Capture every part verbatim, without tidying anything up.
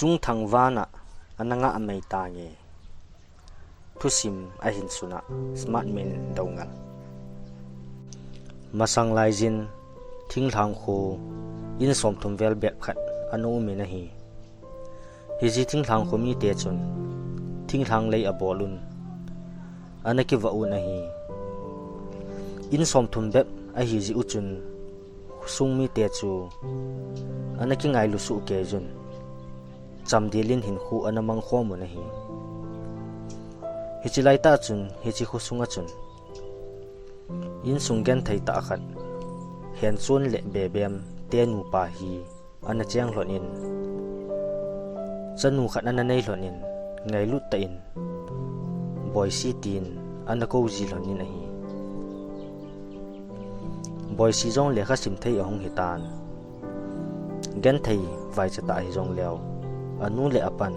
Tungthang vana ana ngah mai tange. Thusim ahin suna Smart Min Doungel. Masang laijin thinglhang kho in somthum vel bep khat ana umin ahi. Hiche thinglhang kho mite chun thinglhang lei abolun ana kivah un ahi. In somthum bep ahi jeh u chun khosung mite chu ana kingailu soh kei jun, chamdel in hinkho ana mangkhom un ahi. Hiche laitah chun hiche khosung a chun insung genthei tah khat Henchon le Bebem te nupa hi ana cheng lhon in, chanu khat ana nei lhon in, ngailut tah in Boisi tin ana kou ji lhon in ahi. Boisi jong lekha sim thei ahung hitan, genthei vaicha tah hijongleu anu le apan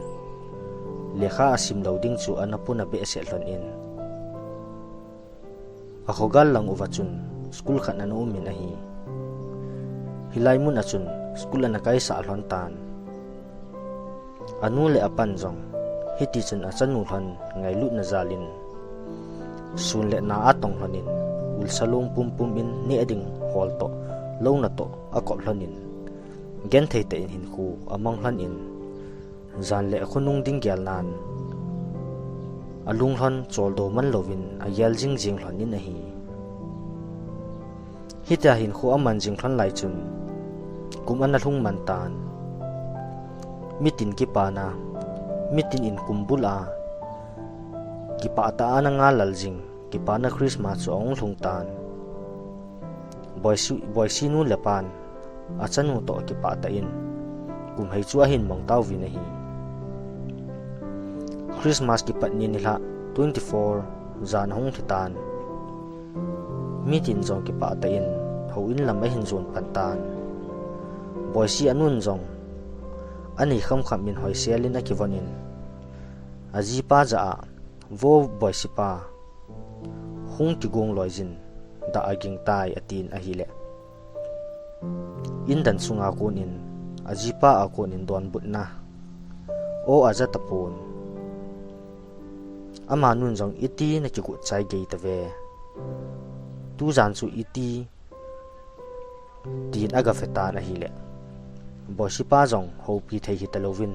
lekha asim lou ding chu ana puna behseh lhon in, akhogal lang uva chun school khat ana umin ahi. Hilai mun a chun school ana kaisah lhon tan. Anu le apan jong hiti chun achanu lhon ngailutna jal in sun le na atong lhon in, ulsa long pumpum in neh ding hol toh, louna toh akop lhon in, genthei tah in hinkho amang lhon in, jan le khonung ding gelnan alung lhon choldo man louvin agel jingjing lhon in ahi. Hitia hinkho aman jing lhon lai chun kum ana lhung man tan. Mitin kipana, mitin in kumbul a kipah tah a ana ngal lal jing kipana Christmas chu ahung lhung tan. Boisi, Boisi nu le pan achanu toh kipah tah in kum hei chu ahin mang tauvin ahi. Christmas kipat ni nilhah twenty four jan ahung lhi tan. Mitin jong kipah tah in houin lam ahin jon pan tan. Boisi anun jong anei khamkham in hoisel in akivon in, ajipa jah a, "Vo Boisi pa, hung kigong loi jin, dah aging tai," atin ahile, indan sunga kon in ajipa a kon in donbutna aw aja tapon. Amanun jong, "Iti nakigot chai gei tave, tujan chu iti," tin aga ve tan ahile, Boisi pa jong houpi thei hita louvin,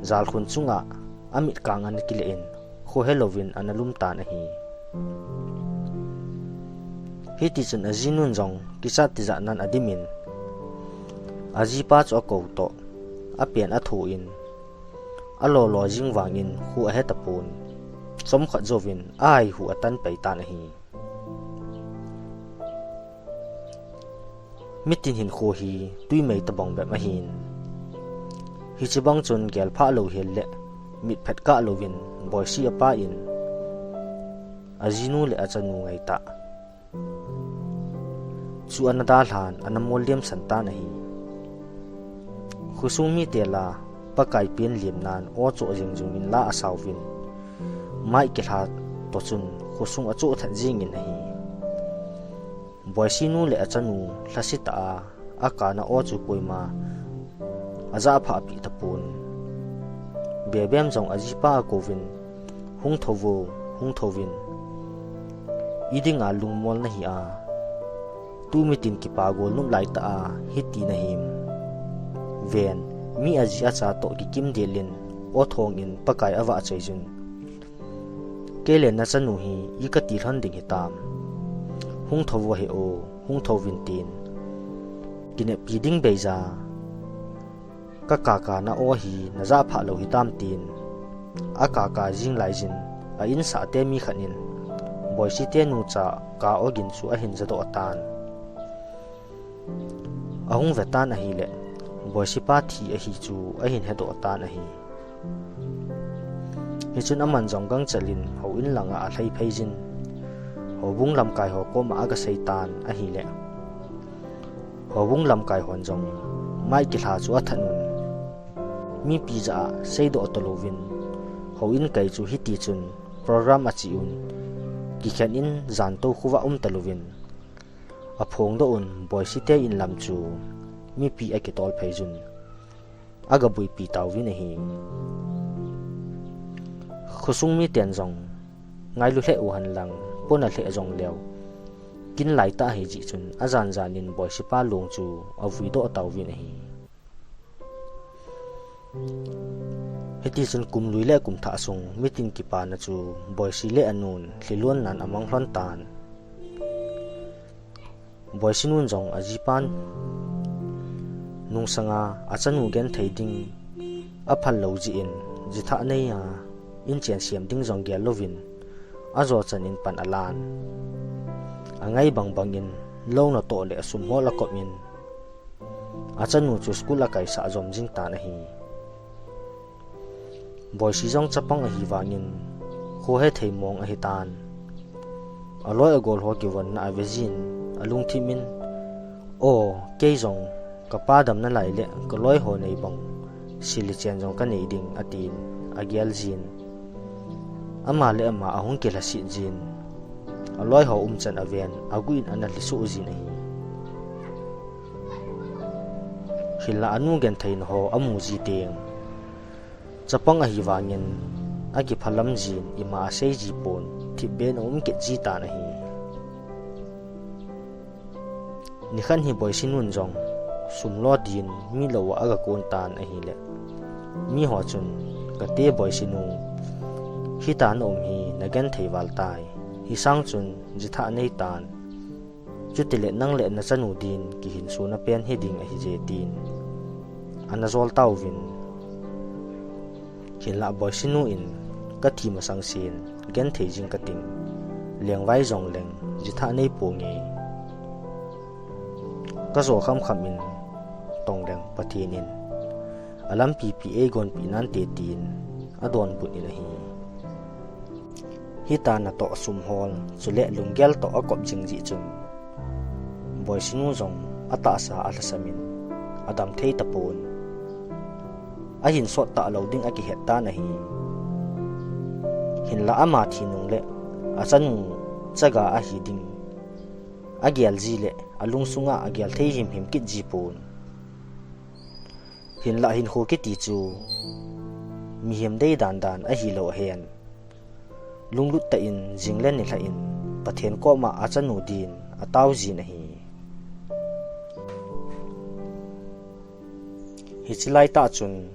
jalkhun chunga amit kang ana kile in, khohe louvin ana lum tan ahi. Hiti chun ajinun jong kichat tijat nan adim in, ajipa chu akou toh, apen atho in, alolo jing vangin kho ahe tapon, chomkhat jouvin ahaihu atan pai tan ahi. Mitin hinkho hi twimei tabang bep ahin, hiche bang chun gelphah lou hel le mitphet kah louvin Boisi apa in ajinu le achanu ngaitah chu ana dalhan ana molliam san tan ahi. Khosung mite la Pakai pen liemnan aw choh jing jing in la asauvin, mai kilha toh chun khosung achoh that jingin ahi. Boisi nu le achanu lhasetah a akana aw chu koima ajahphah peh tapon. Bebem jong ajipa akouvin, "Hung tho vo, hung tho vin. Idinga lungmol nahi a, tu mitin kipa golnop laitah a hiti nahim? Ven, mi aji acha toh kikim del in aw thong in Pakai avahchoi jun. Kei le nachanu hi iti kati lhon ding hitam? Hung tho vo he o, hung tho vin," tin. "Kineppi ding beija, kakakana aw hi najahphah lou hitam?" tin akaka jing laijin, a insahte mi khat in Boisi te nucha ka awgin chu ahin jadoh tan. Ahung ve tan ahile, Boisi pa thi ahi chu ahin hedoh tan ahi. Hichun aman jong gangchel in houin langa alhai phei jin, houbung lamkai ho koma aga sei tan ahile, houbung lamkai hon jong mai kilha chu athat un, mipi jah a seidoh talouvin, houin kai chu hiti chun program ache un, kikhen in jan tou khovah um talouvin, aphongdoh un Boisi te in lam chu mipi akitol phei jun. agabuipi tauvin ahi. Khosung miten jong ngailu lheh uhen lang, pona lheh jongleu, kin laitah ahi jeh chun ajan jan in Boisipa long chu avuidoh tauvin ahi. Hitichun kum lui le kum thah sung meeting kipana chu Boisi le anun lhilon nan amang lhon tan. Boisinun jong ajipan nungsanga achanu genthei ding aphal lou jeh in, jithah nei a inchen siam ding jong gel louvin, ajo chan in pan alan. Angai bang bang in lou natoh le sum hol akop in, achanu chu school akaisah jom jing tan ahi. Boisi jong chapang ahi vangin, kho hethei mong ahi tan. Aloi agol ho kivonna ave jin, alungthim in, "O, kei jong kapa damna lai le kaloi ho nei bang, sil le chen jong kanei ding," atin, agel jin. Ama le ama ahung kilhasit jin. Aloi ho umchan aven, aguh in ana lhisuh jin ahi. Hinlah anu gentheina ho amu ji teng, chapang ahi vangin akiphalam jin, ima asei ji pon, thipbeh in aum kit ji tan ahi. Nikhat hi Boisinun jong sum lo din mi lo a agakon tan ahile, miho chun, "Kate Boisinu, hitia naum hi nagenthei val tai, hisang chun jithah nei tan. Chutile nang le nachanu din kihinsona pen hiding ahije," tin ana jol tauvin. Hinlah Boisinu in, "Kathi masang sen genthei jing kating, lengvai jong leng jithah nei ponge. Kajo khamkham in tong leng Pathen in alampi pi eigonpi nante," tin adonbut in ahi. Hitia natoh sum hol, chule lunggel toh akop jing jeh chun, Boisinu jong atahsa alhasam in, adam thei tapon. Ahin sot talou ding akihet tan ahi. Hinlah ama thi nung le achanu chaga ahi ding agel ji le alungsunga agel thei himhim kit ji pon. Hinlah hinkho kiti chu mihem dei dan dan ahilou ahin, lunglut tah in jing le nilhah in Pathen koma achanu din atao jin ahi. Hiche laitah chun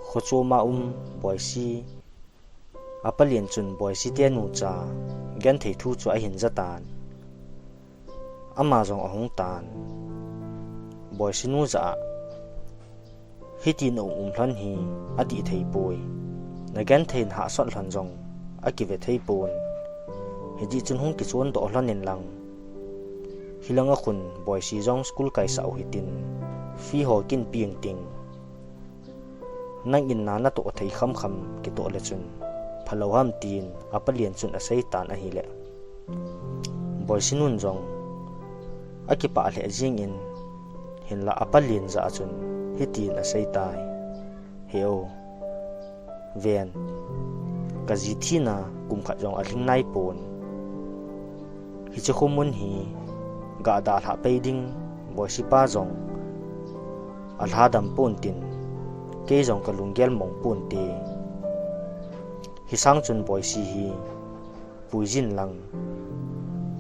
khochom a um Boisi apalen chun Boisi tenu cha genthei thu chu ahin ja tan. Ama jong ahung tan. Boisinu jah a, "Hiti naum um lhon hi adih thei poi. Nagenthei nahahsot lhon jong akive thei pon. Hijeh chun hung kichondoh lhon in lang. Hilanga khun Boisi jong school kaisah u hitin, fee ho kin pe inting. Nangin na natoh thei khamkham kitoh le chun phalou ham," tin apalen chun asei tan ahile, Boisinun jong akipah lheh jing in, hinlah apalen jah a chun hitin asei tai, "He o, ven, kaji thina kum khat jong alhing nai pon. Hiche khomun hi gah dalhah pei ding Boisi pa jong alhadam pon tin, kei jong kalunggel mong ponte. Hisang chun Boisi hi pui jin lang,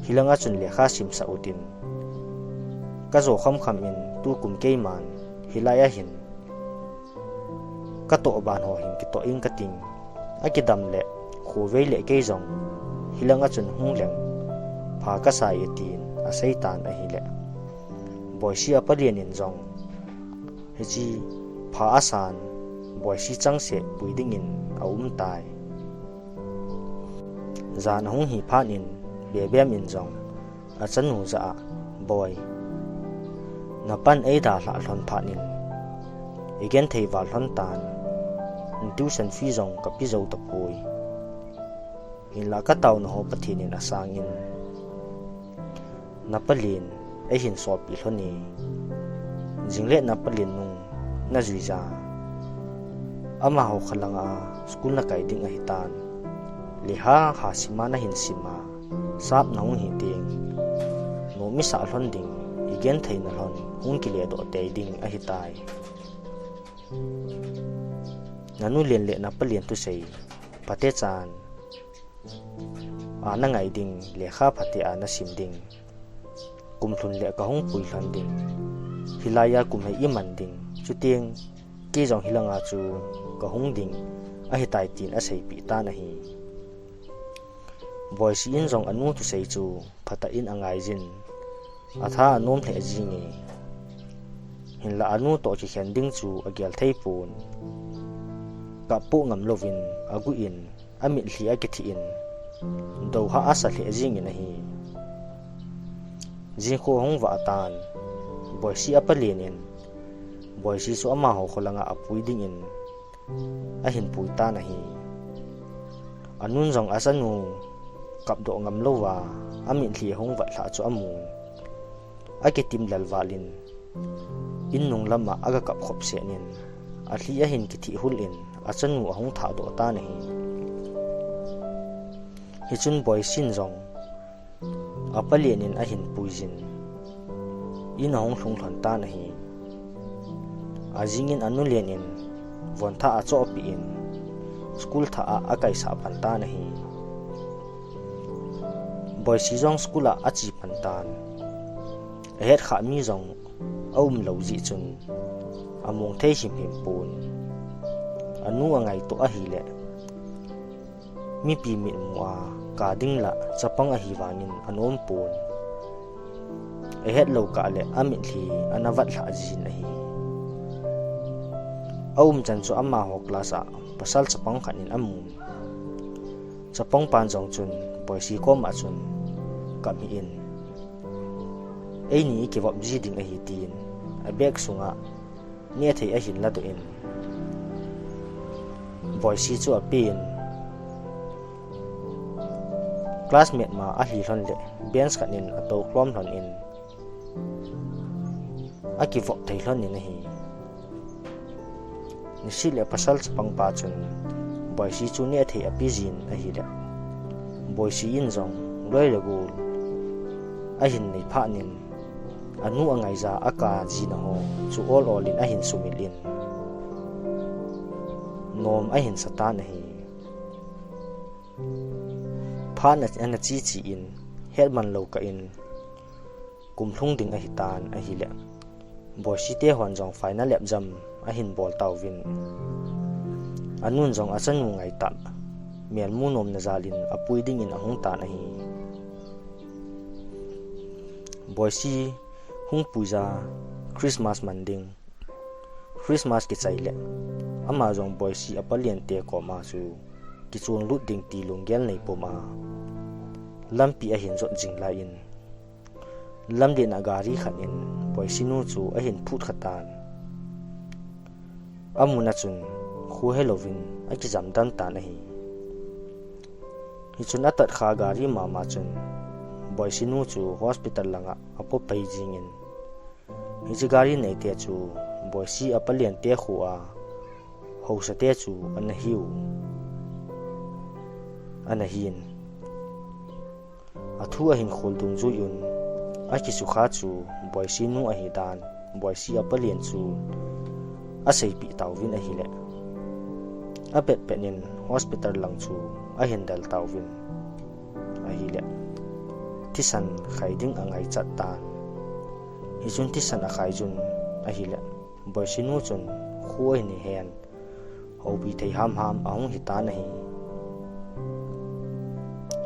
hilanga chun lekha simsah utin. Kajo khamkham in tukum keiman hilai ahin katoh ban ho hin kitoh ing kating. Akidam le khovei le kei jong hilanga chun hung leng pha kasai e," tin asei tan ahile, Boisi apalen in jong hiche pha asan Boisi changseh pui dingin aum tai. Jan ahung hi phat in Bebem in jong achanu jah a, "Boi, napan eidalhah lhon phat in igenthei val lhon tan, tuition fee jong kape jou tapoi. Hinlah kataona ho Pathen in asang in, napalen eihin solpeh lhon e. Jing le napalen nung najui ja, amaho khalanga school nakai ding ahitan. Lekha ha sima nahin sima, sap nahung hi teng, nom isah lhon ding, igentheina lhon hung kiledoh tei ding ahitai." Nanu len le napa len thusei phatechan a nangai ding, lekha phatea nasim ding, kum lhun le kahung pui lhon ding, hilaiya kum hi iman ding, chuteng kei jong hilanga chu kahung ding ahitai, tin aseipeh tan ahi. Boisi in jong anu thusei chu phatah in angaijin, atha anom lheh jinge. Hinlah anu toh kikhen ding chu agel thei pon. Kap poh ngam louvin aguh in, amitlhi akithih in, doha asa lheh jingin ahi. Jingkho ahung vah tan, Boisi apa len in Boisi chu amaho kho langa apui dingin ahin pui tan ahi. Anun jong achanu kapdoh ngam louva amitlhi ahung vat lhah chu amun, akitim lel valin, in nung lama aga kap khop senin, alhi ahin kithih hul in achanu ahung thahdoh tan ahi. Hichun Boisin jong apa len in ahin puijin, in ahung lhung lhon tan ahi. Ajingin anu len in von thah achohpeh in, school thah a akaisah pan tan ahi. Boisi jong school a ache pan tan. Ahet khah mi jong aum lou jeh chun, among thei himhim pon. Anu angaito ahile, mipi mitmu a ka ding lah chapang ahi vangin anom pon. Ahet lou kah le amitlhi ana vat lhah jin ahi. Aumchan chu amaho class a pasal chapang khat in amun. Chapang pan jong chun Boisi koma chun, kap hih in, eini ikivop ji ding ahi, tin abag sunga nehthei ahin ladoh in, Boisi chu apen. Classmate ma ahli lhon le bench khat in atou lhom lhon in, akivop thei lhon in ahi. Nisih le pasal chapang pa chun Boisi chu nehthei ape jin ahile, Boisi in jong loi le gol ahin nei phat in, anu angaija aka jina ho chu ol ol in ahin sumil in, nom ahin sa tan ahi. Phat ana, ana che che in, hetman lou kah in, kum lhung ding ahitan ahile, Boisi te hon jong final exam ahin bol tauvin, anun jong achanu ngaitah, melmu nomna jalin apui dingin ahung tan ahi. Boisi hung puija Christmas man ding, Christmas kichai le, ama jong Boisi apa len te koma chu kichon lut ding ti lunggel nei pum a, lampi ahin jot jing lai in, lamlen a gari khat in Boisi nu chu ahin phut kha tan. Amun a chun kho helouvin akijam dan tan ahi. Hichun atat kha gari mama chun Boisi nu chu hospital langa apo pai jingin, hiche gari neite chu Boisi apa len te kho a haosa te chu ana hiu, ana hin. Athu ahin khol dungjuiyun, akisukha chu Boisi nu ahi dan Boisi apa len chu aseipeh tauvin ahile, apet pet in hospital lang chu ahin del tauvin ahile, thisan khai ding angaichat tan. Hichun thisan akhai jun ahile, Boisi nu chun kho ahin hen, houpi thei ham ham ahung hitan ahi.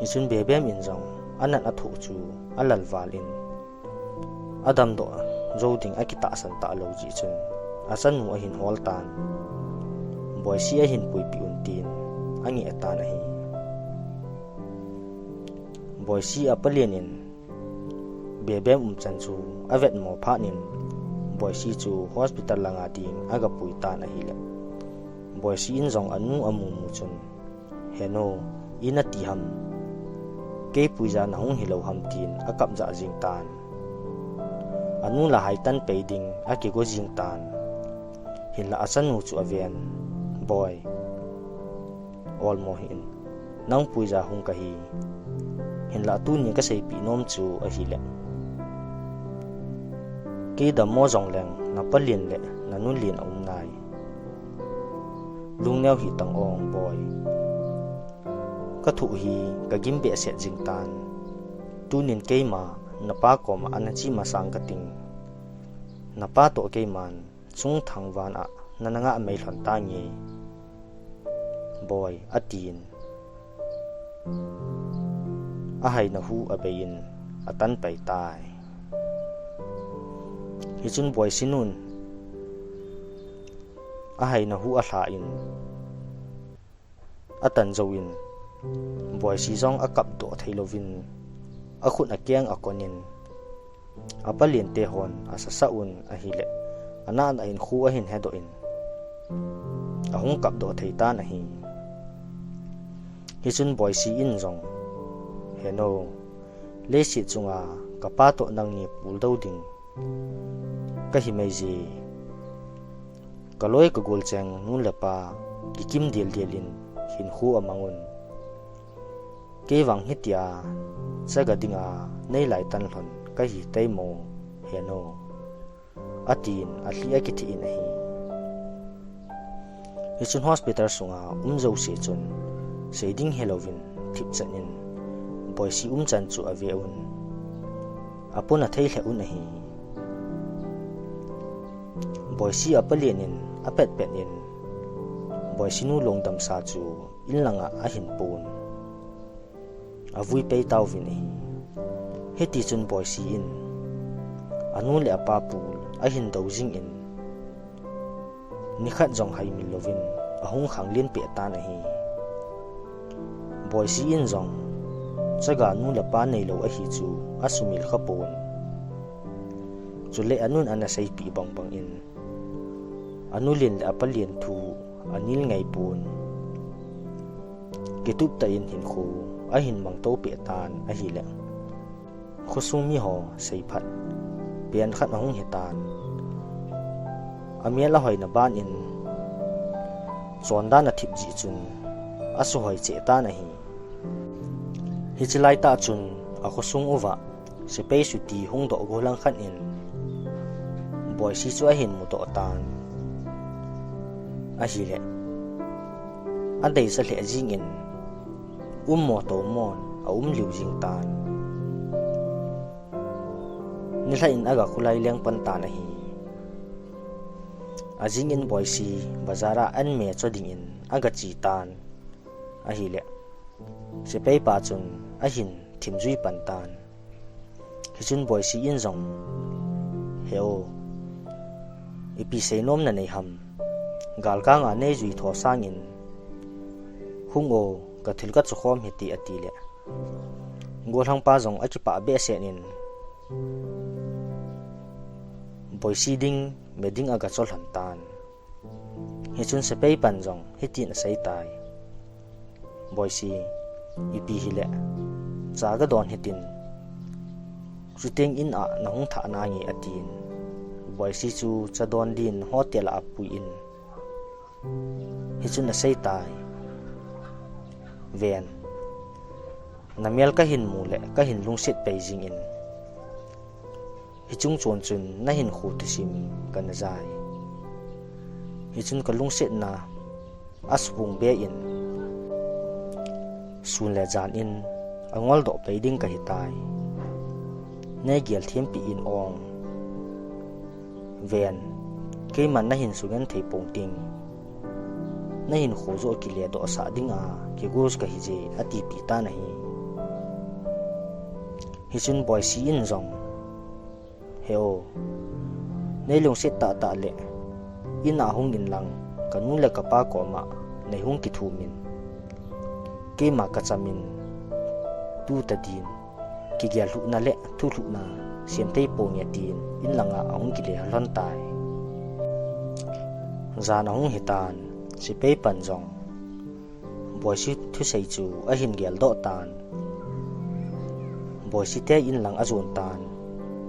Hichun Bebem in jong anat athoh chu alal val in, adamdoh jou ding akitahsan talou jeh chun, achanu ahin hol tan, Boisi ahin puipeh un tin angeh tan ahi. Boisi apa len in Bebem umchan chu avetmo phat in, Boisi chu hospital langa ding agapui tan ahile, Boisi in jong anu amu mu chun, Henu, ina ti ham, kei puija nahung hilou ham, tin akap jah jing tan. Anu la haitan pei ding akigo jing tan. Hinlah achanu chu aven, Boi, olmo hih in, nang puija hung kahi. Hinlah tuni kaseipeh nom chu ahile, kei dammo jongleng napa len le nanu len aum nai. Lungneo hih tan ong, Boi. Ka thoh hi ka gim behseh jing tan. Tunin keima napa koma ana che masang kating. Napa toh keiman chungthang van a nana ngah mai lhon tange, Boi, atin. Ahaina hu abeiyin atan pai tai. Hichun Boisi nun ahaina hu alha in, atan jouvin, Boisi jong akap doh thei louvin, akhut akeng akonin, apa lien te hon asasa un ahile, anahna in khu ahin hedoh in, ahung kap doh thei tan ahi. Hichun Boisi in jong, Heno, leiset chunga kapa toh nangni pul dou ding kahi mai je. Ka loi ka gol cheng nu le pa kikim dildil in hinkho amang un. Kei vang hitia chaga dinga nei lai tan lhon kahi tai mo, Heno, atin alhi akithih in ahi. Hichun hospital sunga um jouse chun sei ding helouvin thipchan in Boisi umchan chu ave un, apona thei lheh un ahi. Boisi apa lien in apet pet in Boisi nu lungdam sa chu in langa ahin pon. Avui pei tauvin ahi. Hiti chun Boisi in anu le apa pul ahin dou jing in, nikhat jong haimil louvin ahung khang lien peh tan ahi. Boisi in jong chaga nu le pa neilou ahi chu asumil kha pon. Chule anun ana seipeh bang bang in, anu lien le apa lien thu anil ngai pon. Kitup tah in hinkho ahin mang to peh tan ahile, khosung miho seiphat pen khat ahung hi tan. Amel ahoina ban in chondan athip jeh chun asuhoi cheh tan ahi. Hiche lai tah chun akhosung uva sepai chuti hung doh gollhang khat in Boisi chu ahin mudoh tan ahile, adeicha lheh jing in um mo tou mon aum liu jing tan. Nilhah in aga kholai leng pan tan ahi. Ajing in Boisi bazar a an me cho ding in aga che tan ahile, sepai pa chun ahin thim jui pan tan. Hichun Boisi in jong, He o, ipi seinom nanei ham, galkanga nei jui tho sangin hung o, ka thil ka cho khom hite, atile, gollhang pa jong akipah behseh in Boisi ding me ding aga cho lhon tan. Hichun sepai pan jong hitin asei tai, Boisi, ipi hile, cha ga don hitin, chuteng in a nahung thah nange, atin. Boisi chu cha don din hotel a apui in, hichun asei tai, Ven, namel kahin mu le kahin lungset pai jing in, hiche chungchon chun nahinkho thusim kana jai. Hichun ka lungsetna asubung be in, sun le jan in angol doh pai ding kahi tai. Nei gel thempi in ong. Ven, keiman nahin sungen thei pong ting, nahinkho joh kile doh sah dinga kigo kahi je, atipi tan ahi. Hichun Boisi in jong, He o, nei lungset tahtah le in a hung in lang, ka nu le ka pa koma nei hung kithum in, keima ka cham in, tu tadin kigel lhuhna le thu lhuhna sem thei ponge, tin in langa ahung kile lhon tai. Jan ahung hi tan, sepai pan jong Boisi thusei chu ahin gel doh tan. Boisi te in lang ajon tan.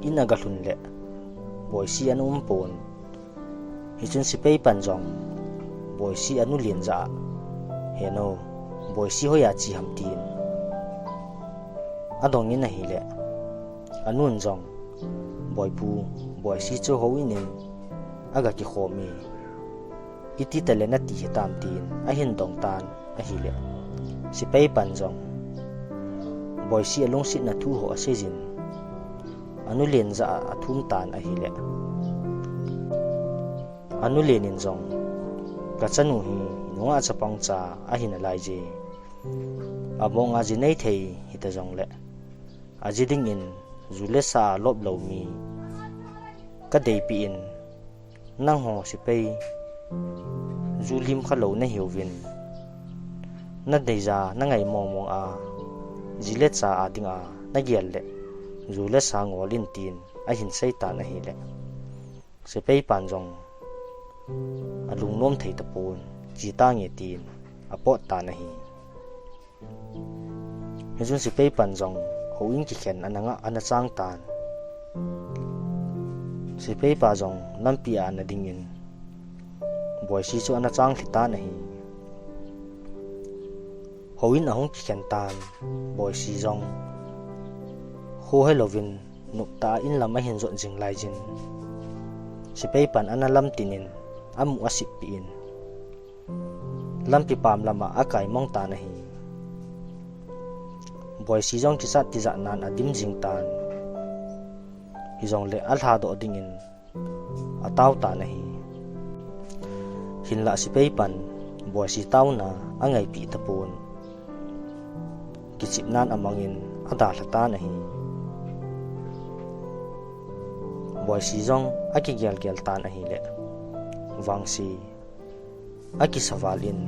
In aga lhun le Boisi ana um pon. Hichun sepai pan jong Boisi anu lien jah a, Heno, Boisi hoiya che ham, tin adong in ahile, anun jong, Boipu, Boisi chu houin in aga kikhom e. Iti tale nati hitam tin ahin dong tan ahile, sepai pan jong Boisi alungsetna thu ho aseijin, anu len jah a athum tan ahile, anu len in jong, "Kachanu hi nungah chapang cha ahi nalaije. Among a ji nei thei hita jongle, aji dingin ju le sa a lop lou mi kadeipeh in, nangho sepai ju lim kha lou nahiuvin, nadeija nangai mong mong a, ji le cha a dinga nagel le ju le sa ngol in," tin ahin sei tan ahile, sepai pan jong alungnom thei tapon, "Che tange," tin apot tan ahi. Hichun sepai pan jong houin kikhen ana ngah ana chang tan. Sepai pa jong lampi a ana dingin, Boisi chu ana chang lhi tan ahi. Houin ahung kikhen tan, Boisi jong kho helouvin noptah a in lam ahin jot jing laijin, sepai pan ana lamtin in amu asip peh in, lampi pam lam a akai mong tan ahi. Boisi jong kichat tijat nan adim jing tan. Hijongle alhadoh dingin atao tan ahi. Hinlah sepai pan Boisi taona angaipeh tapon, kichep nan amangin adalha tan ahi. Boisi jong akigel gel tan ahile, vangse akisa val in,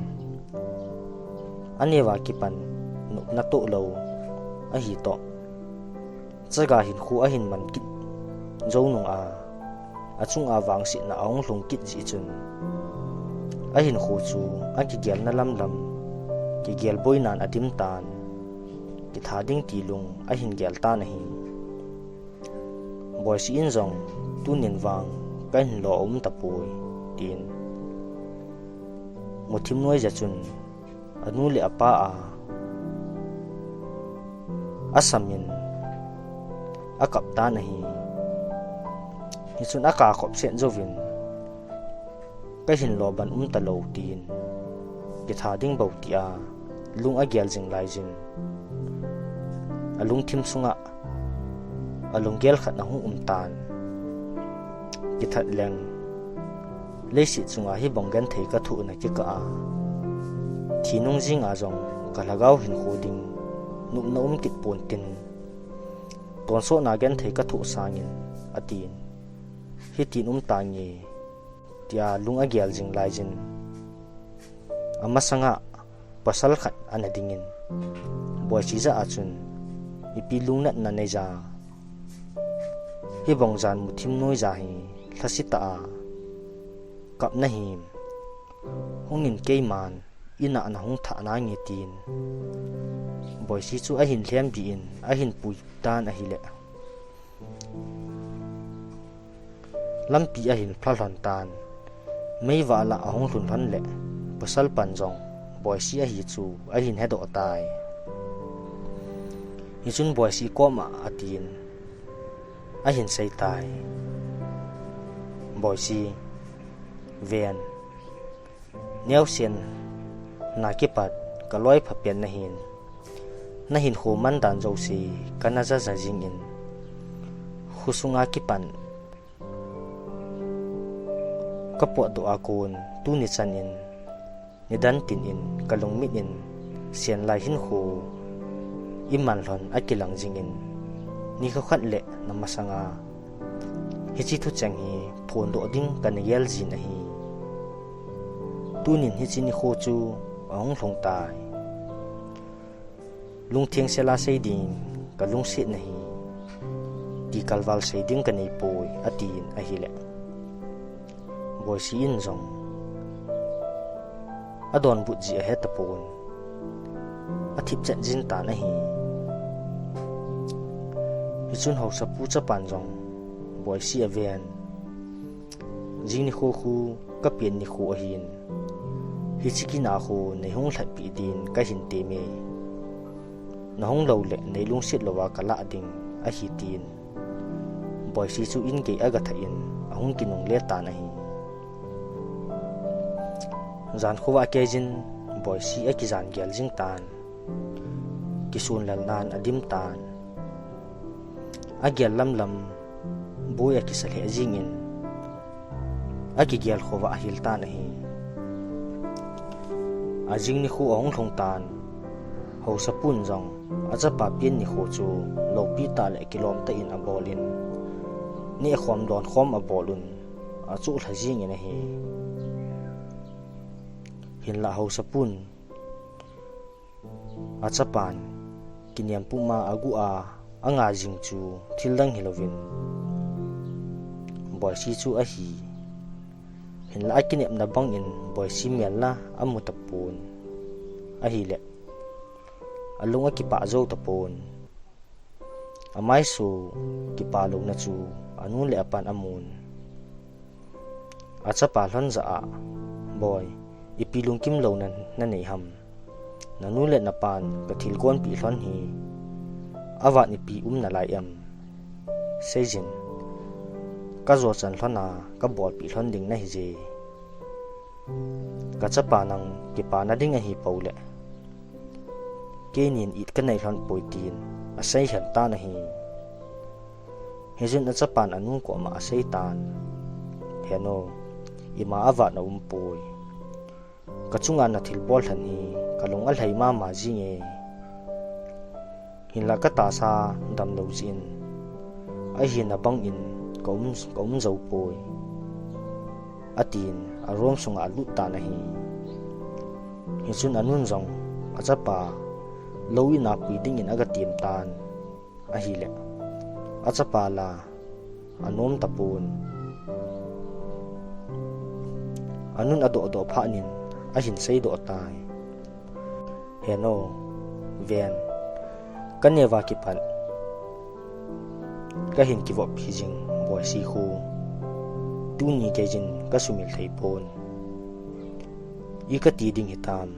aneo a kipan nopna toh lou ahi toh, chaga hinkho ahin man kit jou nung a, achunga vangsetna ahung lhung kit jeh chun, ahinkho chu akigelna lam lam, kigel boi nan adim tan, kitha ding ti lung ahin gel tan ahi. Boisi in jong, "Tunin vang kahin lo aum tapoi," tin muthim noija chun anu le apa a asam in akap tan ahi. Hichun aka khop set jouvin, "Kahin lo ban um talou," tin kitha ding bou tia lung agel jing laijin, alungthim sunga alunggel khat ahung um tan. Kithat leng, leiset chunga hibang genthei kathoh na kikah a, thi nung jinga jong kalhagao hinkho ding nopna um kit pon tin, tonsot na genthei kathoh sangin, atin, hitin um tange, tia lung agel jing laijin, amasanga pasal khat ana dingin, Boisi jah a chun, "Ipi lungnatna neija, hibang jan muthim noija hi lhase tah a kap nahim? Hungin keiman in a nahung thah nange," tin Boisi chu ahin lhembi in ahin pui tan ahile, lampi ahin phalhon tan. Meivah lah ahung lhun lhon le, pasal pan jong Boisi ahi chu ahin hedoh tai. Hichun Boisi koma atin, ahin sei tai, "Boisi, ven, neosen na kipat kaloi phapen nahin, nahinkho mandan jouse kana jaja jingin, khosunga kipan kapotdoh a kon tuni chanin, nidan tin in kalungmit in senlai hinkho iman lhon akilang jingin, nikho khat le namasanga hiche thucheng hi phondoh ding kana gel jin ahi. Tunin hiche nikho chu ahung lhung tai. Lungtheng sela sei ding kalungsetna hi, ti kalval sei ding kaneipoi," atin ahile, Boisi in jong adonbut jeh ahetapon, athip chet jin tan ahi. Hichun haosapu chapan jong Boisi aven, "Jing nikho khu kapen nikho ahin, hiche kin a khu neihung lhatpeh din kahin teme. Nahung lou le neilungset louva kalah ding ahi," tin Boisi chu in gei agathah in ahung kinungle tan ahi. Jan khovah a kei jin Boisi akijan gel jing tan. Kisun lal nan adim tan. Agel lamlam boi akisa lheh jingin akigel khovah ahil tan ahi. Ajing nikho ahung lhung tan. Haosapun jong achapa pen nikho chu loupi tah le kilom tah in abolin, nehkhom donkhom abolun, achoh lha jingin ahi. Hinlah haosapun achapan kiniam puma agu a anga jing chu thildang hilouvin Boisi chu ahi. Hinlah akinepna bangin Boisi mel la amu tapon ahile, alung akipah jou tapon. Amaisu kipah louna chu anu le apan amun. Achapa lhon jah a, "Boi, ipi lungkim louna nanei ham? Nanu le napan kathil gonpeh lhon hi avat ipi um nalai em? Seijin, kajochan lhon a kabolpeh lhon ding nahi je. Kachapa nang kipana ding ahi poule, keinin it kanei lhon poi," tin asei hen tan ahi. Hichun achapan anu koma asei tan, "Henu, ima avat aumpoi. Kachunga nathil bol lhon hi kalung alhai mama jinge. Hinlah katahsa damlou jeh in, ahina bangin kaum, kaum jou poi," atin aroom sunga alut tan ahi. Hichun anun jong achapa lou in a pui dingin agatem tan ahile, achapa la anom tapon. Anun adoh doh phat in ahin seidoh tai, "Henu, ven, kaneo a kipat kahin kivop hijing Boisi khu. Tuni kei jin kasumil thei pon. I kati ding hitam?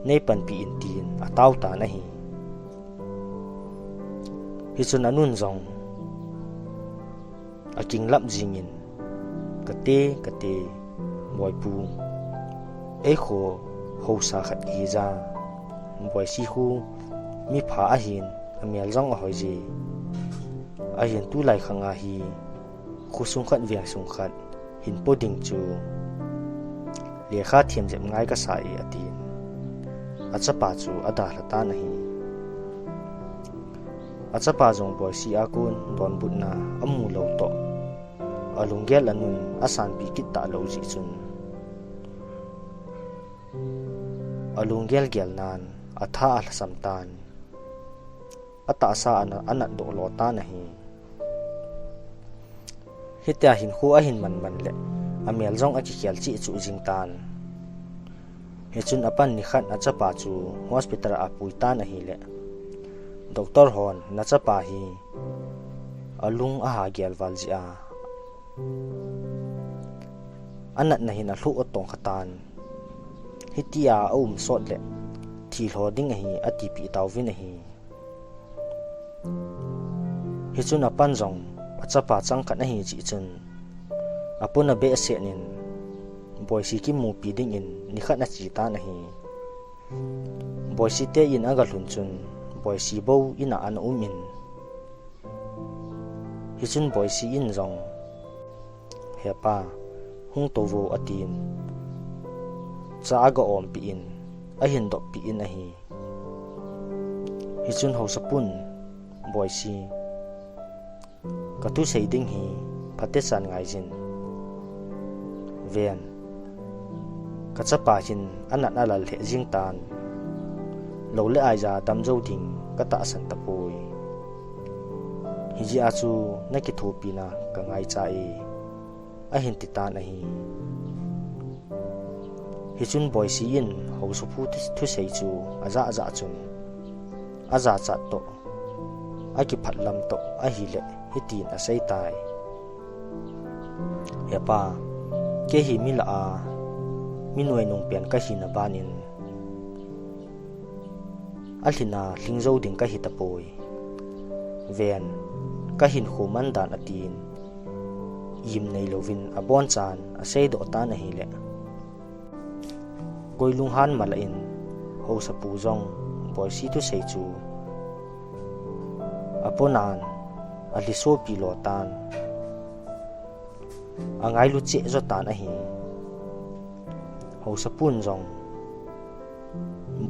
Neipanpi in," tin atao tan ahi. Hichun anun jong akinglap jingin, "Kate, kate, Boipu. Eikho haosa khat ihi ja. Boisi khu mipha ahin, amel jong ahoi je. Ahin tulai khang a hi khosung khat vengsung khat hin po ding chu lekha them jep ngai kasa e," atin achapa chu adalha tan ahi. Achapa jong Boisi a kon donbutna amu lou toh, alunggel anun asanpi kit talou jeh chun, alunggel gel nan atha alhasam tan. Atahsa ana, anat doh lo tan ahi. Hitia hinkho ahin man man le, amel jong akikhel cheh cheh jing tan. Hichun apan nikhat achapa chu hospital a apui tan ahile, doctor hon nachapa hi alung aha gel val jeh a, anatna hin alhuh atong kha tan. Hitia aum sot le, thilho ding ahi, atipeh tauvin ahi. Hichun apan jong achapa changkhat ahi jeh chun, apuna behseh in Boisi kimupi dingin nikhat ache tan ahi. Boisi te in agalhun chun, Boisi bou in a ana um in, hichun Boisi in jong, "He pa, hung tou vo," atin, cha aga ompeh in, ahin doppeh in ahi. Hichun haosapun, "Boisi, kathusei ding hi phatechan ngaijin. Ven, kachapa hin anat alal lheh jing tan. Lou le aija damjou ding katahsan tapoi. Hijeh a chu nakithopina kangaicha e," ahin ti tan ahi. Hichun Boisi in haosapu thusei chu ajah jah chun, ajachat toh, akiphatlam toh ahile, hitin asei tai, "He pa, kei hi mi lah a, mi nuinung pen kahina ban in, alhin a lhingjou ding kahi tapoi. Ven, kahinkho man dan atin, gimnei louvin abonchan aseidoh tan ahile, koi lunghan mala in Haosapu jong Boisi thusei chu aponan alhisopi lo tan, angailu cheh jo tan ahi. Haosapun jong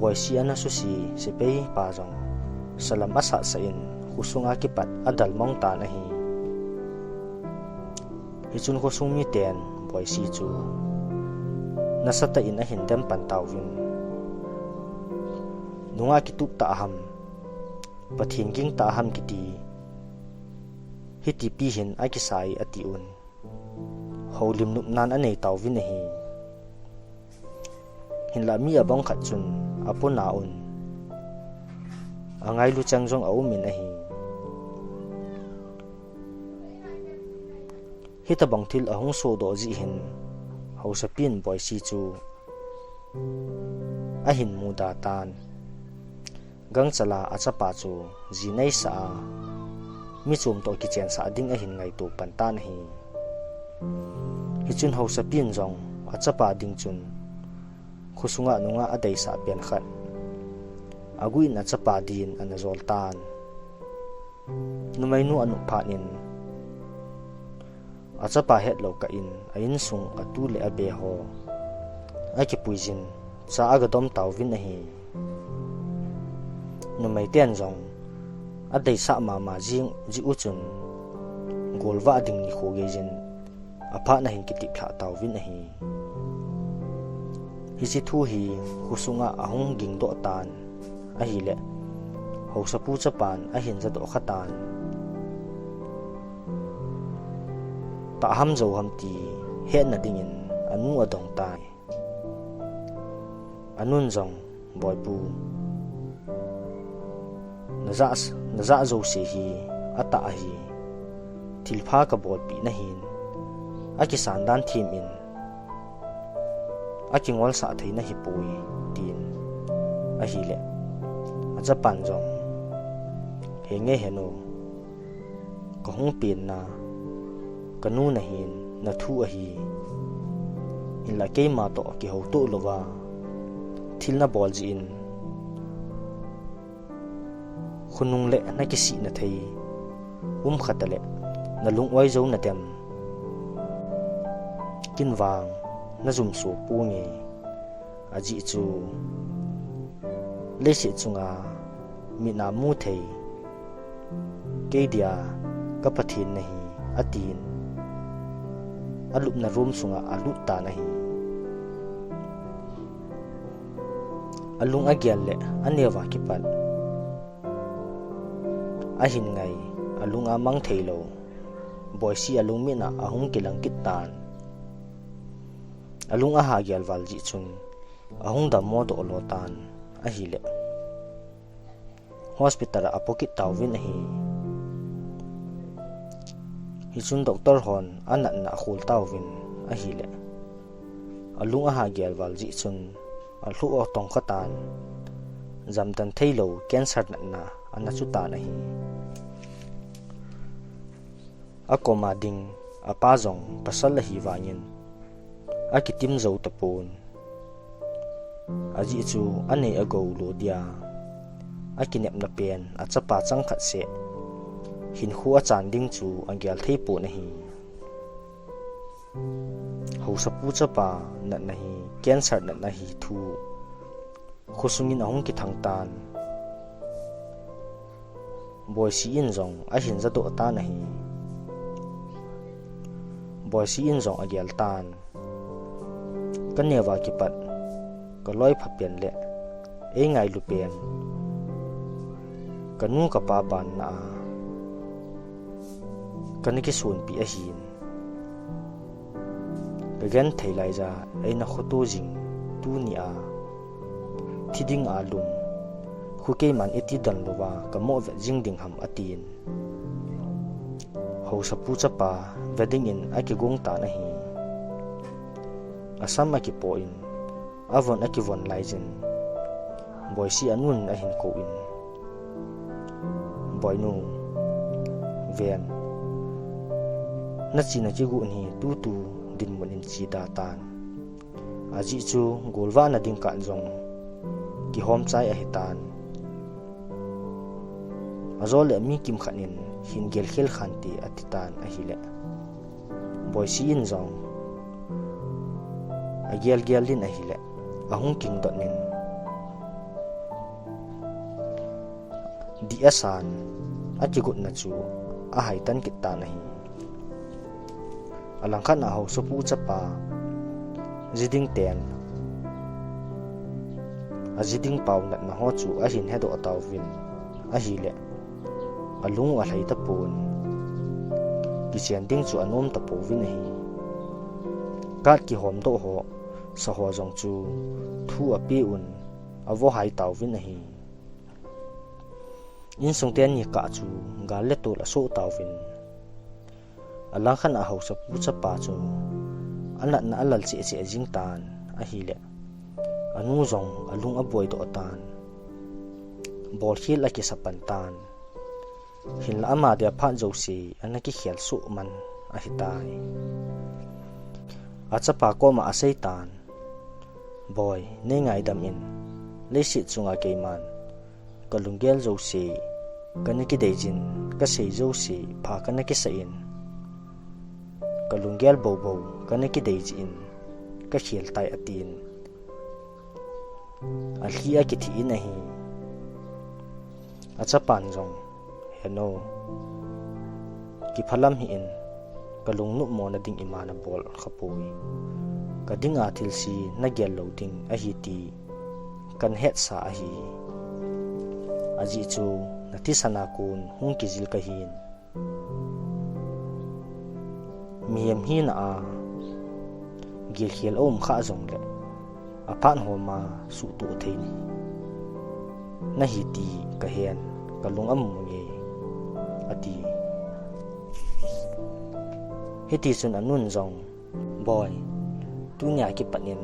Boisi ana susi sepai pa jong salam asatsah in khosunga kipat adalmong tan ahi. Hichun khosung miten Boisi chu nasatah in ahin dem pan tauvin, nunga kitup tah ham, Pathen ging tah ham kiti hitipi hin akisai atiun, houlim nopnan anei tauvin ahi. Hinlah mi abang khat chun apona un angailu chang jong aumin ahi. Hitabang thil ahung sodoh jeh hin Haosapin Boisi chu ahin muda tan, gangchala achapa chu ji neisah a, michom toh kichensah ding ahin ngaito pan tan ahi. Hichun Haosapin jong achapa ding chun khosunga nunga adeisah pen khat aguh in achapa din ana jol tan. Numeinu anop phat in, achapa hetlou kah in a insung atu le abe ho akipuijin cha agadom tauvin ahi. Numeiten jong adeisah mama jing jeh u chun, golvah ding nikho geijin aphat nahin kitip lhah tauvin ahi. Hiche thu hi khosunga ahung gingdoh tan ahile, Haosapu chapan ahin jadoh khatan, tah ham jou ham ti hetna dingin anu adong tai. Anun jong, Boipu, najah, najah jouse hi atah ahi. Thilpha kabolpeh nahin, akisan dan them in akingolsah thei nahipoi, tin ahile, achapan jong, henge henu, kahung penna kanu nahin, nathu ahi. Hinlah keima toh kihoutoh louva thil nabol jeh in khonung le nakisihna thei um khat ale nalung-oi jou nadem? Ken vang najumso ponge. Ajeh chu leiset chunga mit a mu thei kei dia ka Pathen nahi, atin alupna room sunga alut tan ahi. Alung agel le aneo a kipat ahin ngai, alung amang theilou Boisi alungmit a ahung kilang kit tan. Alung aha gel val jeh chun ahung dammo doh lo tan ahile, hospital a apo kit tauvin ahi. Hichun doctor hon anatna akhol tauvin ahile, alung aha gel val jeh chun alhuh atong kha tan, jamdan theilou cancer natna ana chu tan ahi. Akoma ding apa jong pasal ahi vangin akitim jou tapon. Ajeh chu anei agou lo dia akinepna pen achapa chang khat seh hinkho achan ding chu agel thei pon ahi. Haosapu chapa natna hi cancer natna ahi thu khosungin ahung kithang tan. Boisi in jong ahin jadoh tan ahi. Boisi in jong agel tan, ka neo a kipat ka loi pha pen le ei ngailu pen ka nu ka pa banna a kana kisonpi ahin, ka genthei laija eina khoto jing tuni a thi ding a lum khu keiman iti don louva ka mo vet jing ding ham, atin. Haosapu chapa ve dingin akigong tan ahi. Asam akipo in, avon akivon laijin, Boisi anun ahin kou in, Boinu, ven. Nachi nakigon hi tutu dinmun in che da tan. Ajeh chu golvah na ding kah jong kihom chai ahi tan. Ajole mi kimkhat in hin gelkhel khante ati tan ahile, Boisi in jong agel gel in ahile, ahung kingdot in, dih asan, akigotna chu ahaitan kit tan ahi. Alangkhat a haosapu chapa ji ding ten, aji ding pao natna ho chu ahin hedoh tauvin ahile, alung u alhai tapon, kichen ding chu anom tapouvin ahi. Card kihomdoh ho, sa ho jong chu thu ape un, avo hai tauvin ahi. Insung teni kah chu gal le tol asoh tauvin, alangkhat a haosapu chapa chu anatna alal cheh cheh jing tan ahile, anu jong alung aboidoh tan, bolkhel akisa pan tan. Hinla ama dia phat jouse ana kikhel soh man ahitai. Achapa koma asei tan, Boi, nei ngaidam in, leiset chunga keiman kalunggel jouse kana kideijin, kasei jouse pha kana kisah in, kalunggel boubou kana kideijin, kakhel tai, atin, alhi akithih in ahi. Achapan jong, Heno, kiphalam hih in, kalungnop mona ding ima nabol khapoi. Kadinga thilse nagel lou ding ahi ti kana hetsa ahi. Ajeh chu nathisan a kon hung kijil kahin, mihem hina a gelkhel aum khah jongle, aphat homa suhtoh thei nahi ti kahen, kalung amu nge, ati. Hitichun anun jong, Boi, tunia kipat in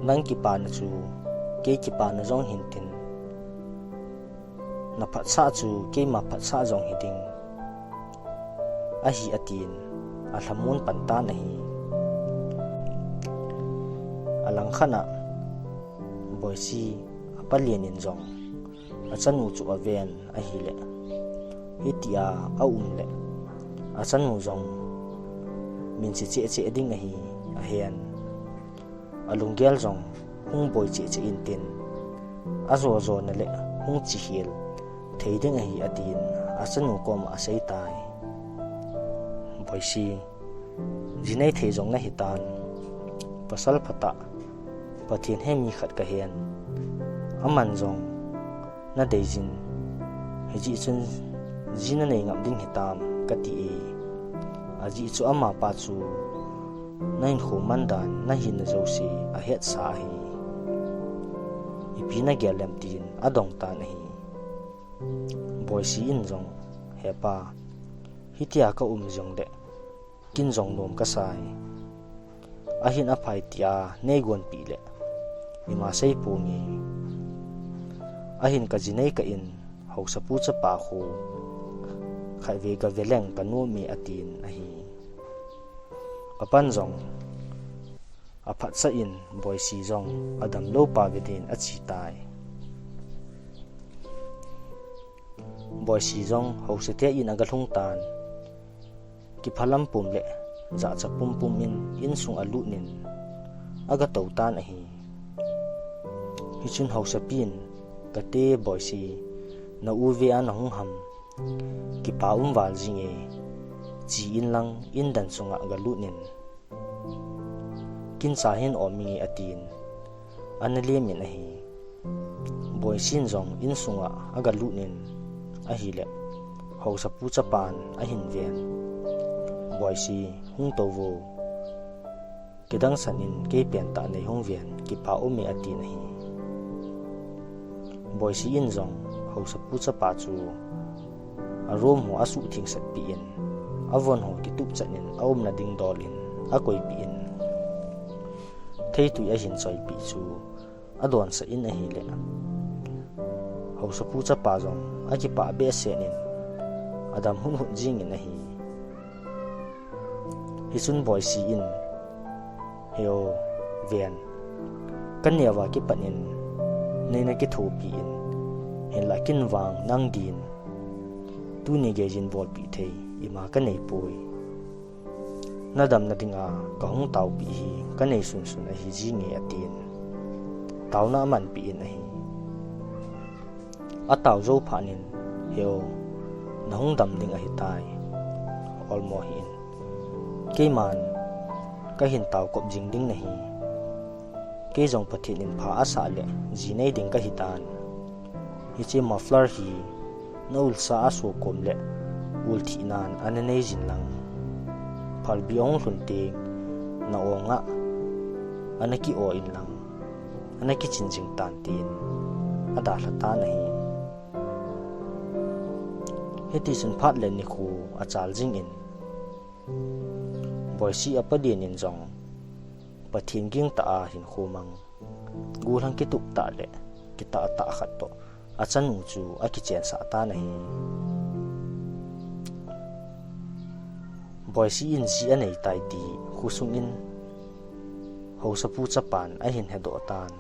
nang kipana chu kei kipana jong hintin, naphatsah chu keima phatsah jong hiding ahi, atin, alhamon pan tan ahi. Alangkhat a Boisi apa Len in jong achanu chu aven ahile, hitia aum le, achanu jong minse cheh cheh ding ahi, ahen. Alunggel jong hung boi cheh cheh intin, ajo jona le hung chekhel thei ding ahi, atin, achanu koma asei tai. Boisi, ji nei thei jong nahitan, pasal phatah, Pathen hemi khat kahen, aman jong nadeijin, hijeh chun ji nanei ngap ding hitam, kati e. Ajeh chu amapa chu nahinkho man dan, nahinna jouse ahetsa ahi. Ipi nagel lem, tin adong tan ahi. Boisi in jong, Hepa, hitia kaum jongle kin jong nom kasai. Ahin aphai tia neigonpeh le ima seiponge. Ahin kaji nei kah in haosapu chapa khu khatvei gave leng kanom e, atin ahi. Apan jong aphatsah in Boisi jong adamlou pa ve din ache tai. Boisi jong haosate in agalhung tan, kiphalam pum le jachat pumpum in insung alut in agatou tan ahi. Hichun haosapin, Kate Boisi, na-u ve a nahung ham? Kipa um val jinge, che inlang indan sunga galut in, kin cha hin om inge, atin, ana lem in ahi. Boisin jong insunga agalut in ahile, haosapu chapan ahin ven, Boisi, hung touvo. Kidang san in kei pentah neihung ven, kipa ume, atin ahi. Boisi in jong haosapu chapa chu a room ho asuhthengsatpeh in, avon ho kitupchat in aumna ding dol in akoipeh in, theitui ahin choipeh chu adonsah in ahile, haosapu chapa jong akipah behseh in adam huthut jing in ahi. Hichun Boisi in, "He o, ven, kaneo a kipat in nei nakithopi in, hinlah ken vang nang din tuni geiyin bolpeh thei ima kanei poi. Nadamna dinga kahung taopeh hi kanei sunsun ahi jinge," atin. Taona amanpeh in ahi. Atao jou phat in, "He o, nahung dam ding ahitai, olmo hih in. Keiman kahin taokop jing ding nahi. Kei jong Pathen in pha asah leh ji nei ding kahitan. Hiche muffler hi na ulsa aso kom leh ul thihnan ana nei jin lang, phalbi ahung lhun teng na-ong a ana ki-o in lang, ana kichin jing tan," tin adalha tan ahi. Hitichun phat le nikho achal jingin, Boisi apa din in jong Pathen gingtah a hinkho mang, gollhang kitup tah le kitah tah khat toh achanu chu akichensah tan ahi. Boisi in ji anei tai ti khosung in haosapu chapan ahin hedoh tan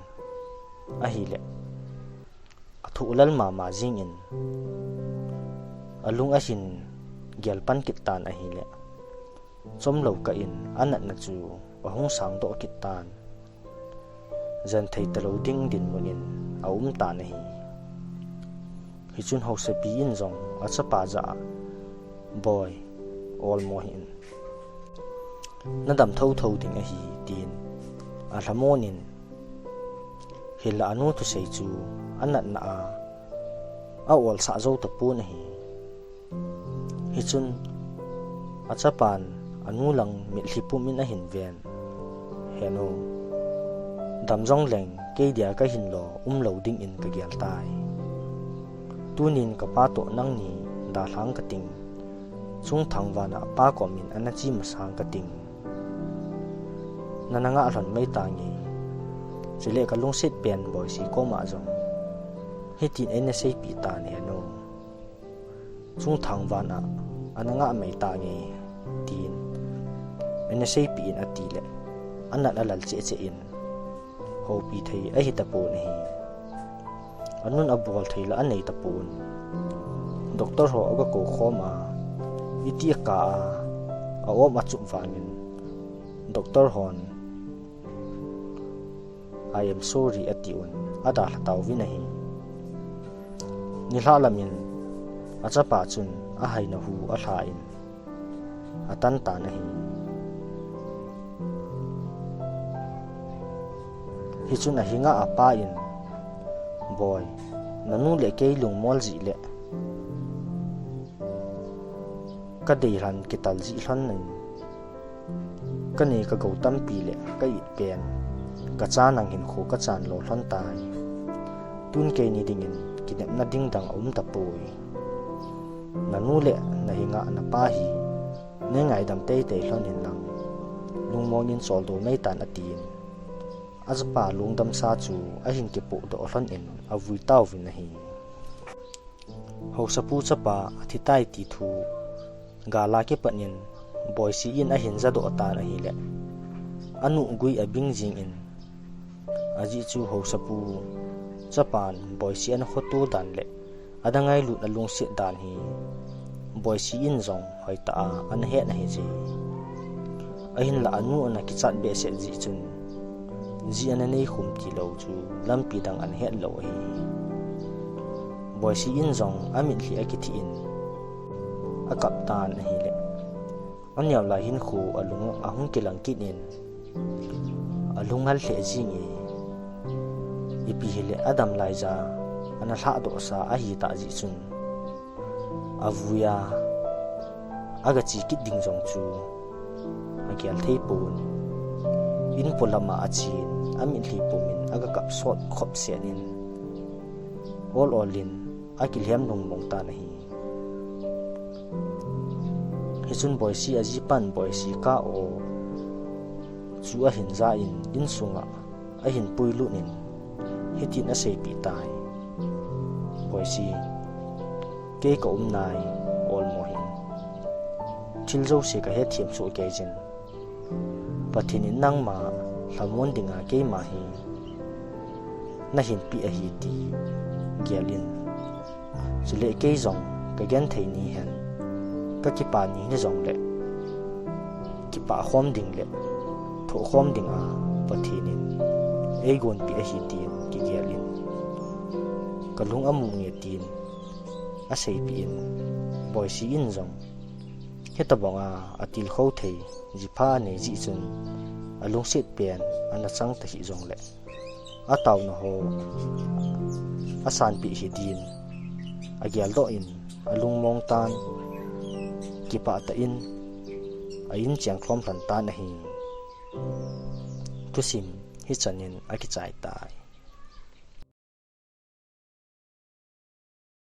ahile, athoh lal mama jingin alung ahin gelpan kit tan ahile, chomlou kah in anatna chu ahung sangdoh kit tan. Jen thei talou ding dinmun in aum tan ahi. Hichun haosapi in jong achapa jah a, "Boi, olmo hih in. Nadam thotho ding ahi," tin alhamon in, hinlah anu thusei chu anatna a aolsah jou tapon ahi. Hichun achapan anu lang mitlhi pum in ahin ven, "He nu, dam jongleng kei dia kahin lo umlou dingin kagel tai. Tunin kapa toh nangni dalhang kating, chungthang vana pa kom in ana che masang kating, nana ngah lhon mai tange. Chule kalungset pen Boisi koma jong hitin eina seipeh tan, he nu, chungthang vana ana ngah mai tange," tin eina seipeh in atile, anat alal cheh cheh in, houpi thei ahi tapon ahi. Anun abol thei la anei tapon. Doctor ho aga kou khom a, iti akah a, aom achup vangin, doctor hon, "I am sorry," atiuvin, adalha tauvin ahi. Nilhah lamin achapa chun ahaina hu alhan, atan tan ahi. Hichun ahinga apa in, "Boi, nanu le kei lungmol jeh le kadeilhen kital jeh lhon in, kanei kagou tampi le ka-it pen kacha nang hinkho kachan lou lhon tai. Tun keini dingin kinepna ding dang aum tapoi. Nanu le nahinga napa hi nei ngaidam teitei lhon in lang, lungmong in choldo mai tan," atin, achapa lungdamsa chu ahin kipohdoh lhon in avui tauvin ahi. Haosapu chapa athi tai ti thu gal a kipat in Boisi in ahin jadoh tan ahile, anu gui abing jingin, ajeh chu haosapu chapan Boisi ana khoto dan le ana ngailut alungset dan hi Boisi in jong hoitah a ana het ahi jeh. Ahinlah anu ana kichat behseh jeh chun, ji ana nei khum tilou chu lampi dang ana het lou ahi. Boisi in jong amitlhi akithih in akap tan ahile, aneo lai hinkho alung ahung kilang kit in, alung hal lheh jing e. Ipi hile adam laija ana lhahdoh sa ahitah jeh chun, avui a aga che kit ding jong chu agel thei pon. In polam a achen, amitlhi pum in aga kap sot khop sen in, ol ol in akilhem lungmong tan ahi. Hichun Boisi ajipan Boisi kah o chu ahin ja in, insunga ahin puilut in, hitin aseipeh tai, "Boisi, kei ka um nai, olmo hih in. Thil jouse kahethem soh kei jin. Pathen in nangma lhamon dinga keima hi nahin peh ahi ti gel in. Chule kei jong kagenthei ni hen, kakipa ni hijongle, kipah khom ding le thoh khom dinga Pathen in eigonpeh ahi tin kigel in. Kalung amu nge tin aseipeh in, Boisi in jong hitobanga atilkhou thei jipha anei jeh chun alungset pen ana chang tahih jongle, ataona ho asanpeh hidin ageldoh in, alungmong tan, kipah tah in a-in cheng lhom lhon tan ahi. Thusim hichan in akichai tai.